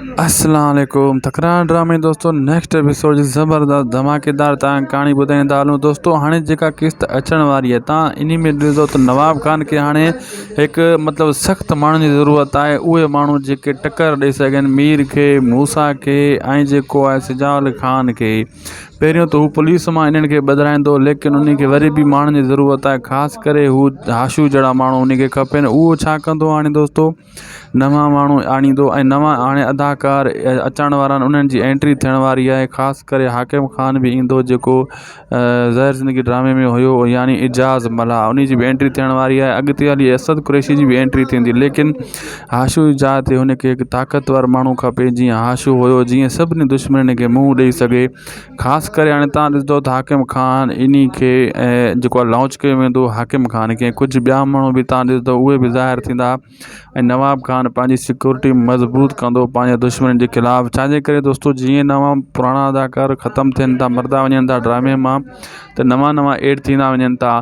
اسلام عليڪم تڪرار ڊرامي دوستو نيڪسٽ ايپيسوڊ جي زبردست ڌماڪيدار تان ڪهاڻي ٻڌائيندا هلون دوستو هاڻي جيڪا قسط اچڻ واري آهي تان انهي ۾ ڏسو ته نواب خان کي هاڻي هڪ مطلب سخت ماڻهن جي ضرورت آهي اهي ماڻهو جيڪي ٽڪر ڏئي سگهن مير کي موسا کي ۽ جيڪو آهي سجاول خان کي پهريون ته هو پوليس مان انهن کي ٻڌرائيندو ليڪن انهي کي وري به ماڻهن جي ضرورت آهي خاص ڪري هو هاشو جهڙا ماڻهو انهي کي کپن اهو ڇا ڪندو هاڻي دوستو نوان ماڻهو آڻيندو ۽ نوان هاڻي اداڪار اچڻ وارا آهن انهن جي انٽري ٿيڻ واري آهي خاص ڪري حاڪم خان به ايندو جيڪو زهر زندگي ڊرامي ۾ هيو يعني اعجاز ملاح ان جي به انٽري ٿيڻ واري آهي اڳتي هلي اسد قريشي جي به انٽري ٿيندي ليڪن هاشو جي جاء تي هن کي هڪ طاقتور ماڻهو کپي جيئن هاشو هيو جيئن سڀني دشمنن کي منهن ڏئي سگهي خاص ڪري هاڻي تان ڏسندو ته حاڪم خان انهي کي جيڪو آهي لانچ ڪيو ويندو حاڪم خان کي ڪجهه ٻيا ماڻهو به تان ڏسندو اهي به ظاهر ٿيندا ۽ نواب خان پنهنجي سيڪيورٽي مضبوط ڪندو پنهنجي دشمنن جي خلاف ڇاجي ڪري دوستو جيئن نوان پراڻا اداڪار ختم ٿين ٿا مردا وڃن ٿا ڊرامي مان ته نوان نوان ايڊ ٿيندا وڃن ٿا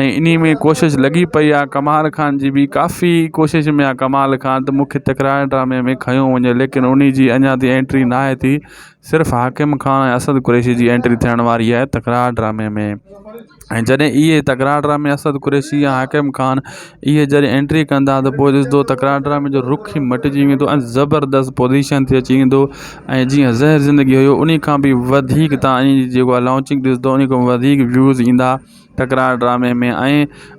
۽ انهي ۾ ڪوشش لڳي پئي آهي ڪمال خان جي به ڪافي ڪوشش ۾ آهي ڪمال خان ته مونکي تڪرار ڊرامي ۾ کنيو وڃي ليڪن انهي جي اڃا تائين انٽري ناهي ٿي صرف حاڪم خان ۽ اسد قريشي جي انٽري ٿيڻ واري آهي تڪرار ڊرامي ۾ ۽ جڏهن اهي تڪرار ڊرامي اسد قريشي يا حاڪم خان اهي جڏهن انٽري ڪندا ته پوء ڏسندو تڪرار ڊرامي جو رخ ئي مٽجي ويندو ۽ زبردست پوزيشن تي اچي ويندو ۽ جيئن زهر زندگي هيو انهي کان به وڌيڪ تان جيڪو آهي لانچنگ ڏسندو انهي کان وڌيڪ ويوز ايندا تڪرار ڊرامي ۾ ۽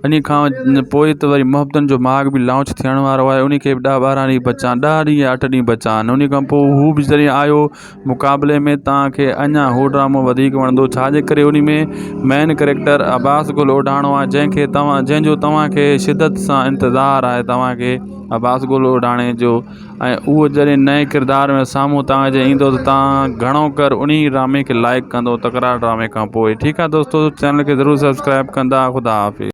انهي کان پوء ته وري محبتن جو ماڳ به لانچ ٿيڻ وارو آهي انهي کي به ڏهه ٻارهن ڏينهن بچا آهن ڏهه ڏينهن يا اٺ ڏينهن بچا آهن انهي کان پوء هو به جڏهن آيو مقابلي ۾ توهان کي اڃا هو ڊرامو وڌيڪ وڻندو ڇا جي ڪري انهي ۾ مين ڪريڪٽر عباس گل اوڍاڻو آهي جنهن کي توهان جنهن جو توهان کي شدت سان انتظار آهي توهان کي عباس گل اوڍاڻي جو ۽ اهو جڏهن نئين ڪردار ۾ سامهون توهان جي ايندو ته توهان گهڻو ڪر انهي ڊرامي کي لائڪ ڪندو تڪرار ڊرامي کان پوء ٺيڪ آهي دوستو چينل کي ضرور سبسڪرائب ڪندا خدا حافظ.